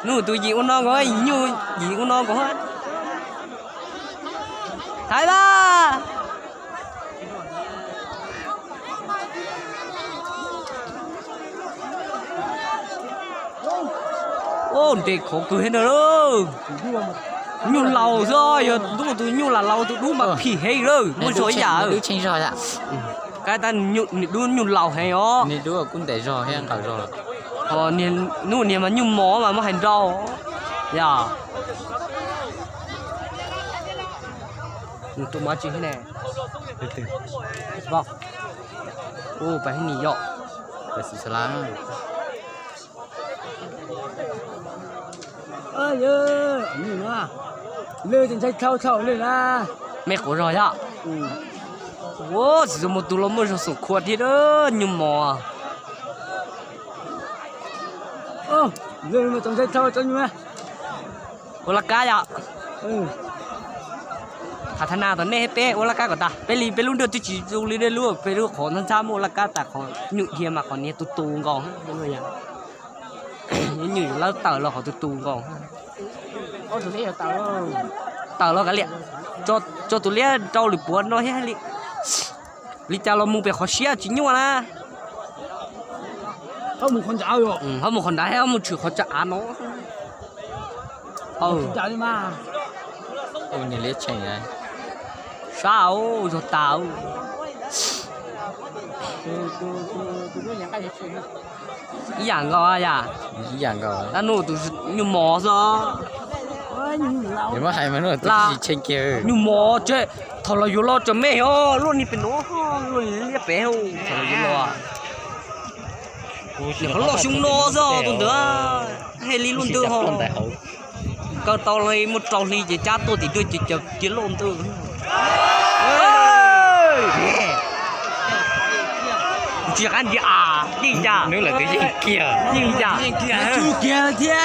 Hnub tus yim ua no nkaus, nyuj yim ua no nkaus. Thaiv mas. Nres khov kawg thiab na. Nyuj laus xwb, yog dub tus nyuj lam laus tus dub mas phim heev lawm, muaj zog ib yam. Qab tab nws dub nyuj laus heev os. Nws dub kuj ntes zog thiab nqaws zog lawm. Hnub niag mas nyuj mos mas muab hais nrau. Yog. Tus mov tsis ne. Ua pas nim yom. Lwj ntshai dhau dhau lwj na. Mej quav zog yom. Ua tsis tau mus tus los muaj zog xoom khua thiab nyuj mos. Ua laj kab yom. Thav thav na tom nej peb ua laj kab kom tas, peb li peb lub ntuj twb tsis zoo li nej lub, peb lub qhov ntxhab ntxhab muaj ua laj kab tas, qhov nyuj dhia mas qhov niag tus tus nkaus. Nyuj lawv tawm los qhov tus tus nkaus. Tawm los kav liam, tso tus liab rau lwm puav no thiab li. Li cas los mus pem qhov siab tsis nyuaj na. Ho mus qhov nrad thiab ho mus tshwm qhov tsa av no. Sab zog tas. Ib yam nkaus yam. Ib yam nkaus. Tab nuj tus nyuj mos xwb. Nyuj mos tse, thaum los yuav los tseem me os, luaj ni pem no, luaj ni liab pem, thaum los yuav los. Nim qhov loj xyoo no xwb tus ntawd, hais li luaj ntawd ho. Kaw tau li muaj rau hli ces cab tuaj tim duaj ces cov kiag loj ntawd. Tsis qab ntsia a, yeej cas. Hnub lawm twb yeej kiag. Yeej cas. Yeej kiag thiab.